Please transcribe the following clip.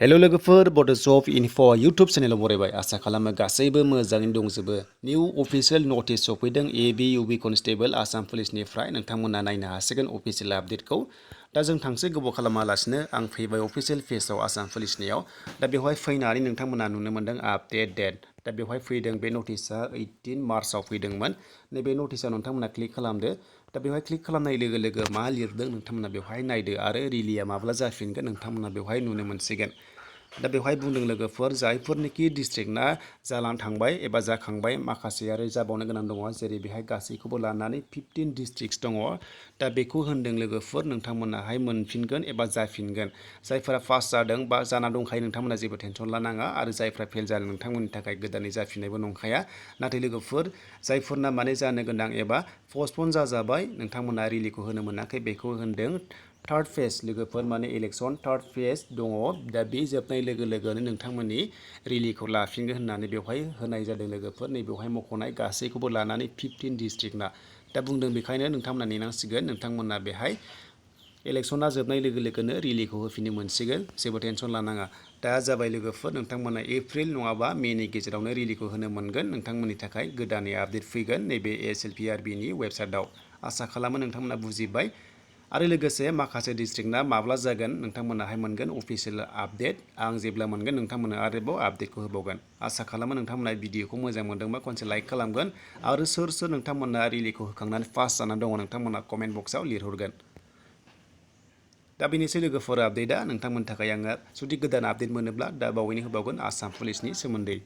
hello लोगोफोर Bodos of enough' YouTube चेनेलाव बरायबाय आसा खालामो गासैबो मोजाङैनो दंजोबो निउ अफिसियेल नटिस सफैदों एबि इउबि कनस्टेबल आसाम पुलिसनिफ्राय नोंथांमोना नायनो हासिगोन अफिसियेल आपडेटखौ दा जों थांसै गोबाव खालामालासिनो आं फैबाय अफिसियेल पेजआव आसाम पुलिसनियाव दा बेवहाय फैनानै नोंथांमोना नुनो मोन्दों आपडेट डेट दा बेवहाय फैदों बे नटिसआ 18 मार्चआव फैदोंमोन नैबे नटिसआव नोंथांमोना क्लिक खालामदो दा बेवहाय क्लिक खालामनाय लोगो लोगो मा लिरदों नोंथांमोना बेवहाय नायदो आरो रिलिया माब्ला जाफिनगोन नोंथांमोना बेवहाय नुनो मोनसिगोन दा बेवहाय बुंदों लोगोफोर जायफोरनिखि डिस्ट्रिक्टना जानानै थांबाय एबा जाखांबाय माखासे आरो जाबावनो गोनां दङ जेरै बेहाय गासैखौबो लानानै 15 डिस्ट्रिक्टस दङ दा बेखौ होनदों लोगोफोर नोंथांमोनाहाय मोनफिनगोन एबा जाफिनगोन जायफोरा पास जादों बा जाना दंखायो नोंथांमोना जेबो टेनसन लानाङा आरो जायफोरा फेल जादों नोंथांमोननि थाखाय गोदानै जाफिननायबो नंखाया नाथाय लोगोफोर जायफोरना माने जानो गोनां एबा पस्टपन जाजाबाय नोंथांमोना रिलिखौ होनो मोनाखै बेखौ होनदों थार्ड फेज लोगोफोर माने इलेक्सन थार्ड फेज दङ दा बे जोबनाय लोगो लोगोनो नोंथांमोननि रिलिखौ लाफिनगोन होननानै बेवहाय होनाय जादों लोगोफोर नै बेवहाय मख'नाय गासैखौबो लानानै 15 डिस्ट्रिक्टना दा बुंदों बेखायनो नोंथांमोना नेनांसिगोन नोंथांमोना बेहाय इलेक्सना जोबनाय लोगो लोगोनो रिलिखौ होफिननो मोनसिगोन जेबो टेनसन लानाङा दा जाबाय लोगोफोर नोंथांमोना एप्रिल नङाबा मेनि गेजेरावनो रिलिखौ होनो मोनगोन नोंथांमोननि थाखाय गोदानै आपडेट फैगोन नैबे ASLPRBनि वेबसाइटआव आसा खालामो नोंथांमोना बुजिबाय आरो लोगोसे माखासे डिस्ट्रिक्टना माब्ला जागोन नोंथांमोनाहाय मोनगोन अफिसियेल आपडेट आं जेब्ला मोनगोन नोंथांमोना आरोबाव आपडेटखौ होबावगोन आसा खालामो नोंथांमोना भिडिअखौ मोजां मोनदोंबा खनसे लाइक खालामगोन आरो सोर सोर नोंथांमोना रिलिखौ होखांनानै पास जानानै दङ नोंथांमोना कमेन्ट बक्सआव लिरहरगोन दा बेनोसै लोगोफोर आपडेटआ नोंथांमोननि थाखाय आङो जुदि गोदान आपडेट मोनोब्ला दा बावैनो होबावगोन आसाम पुलिसनि सोमोन्दै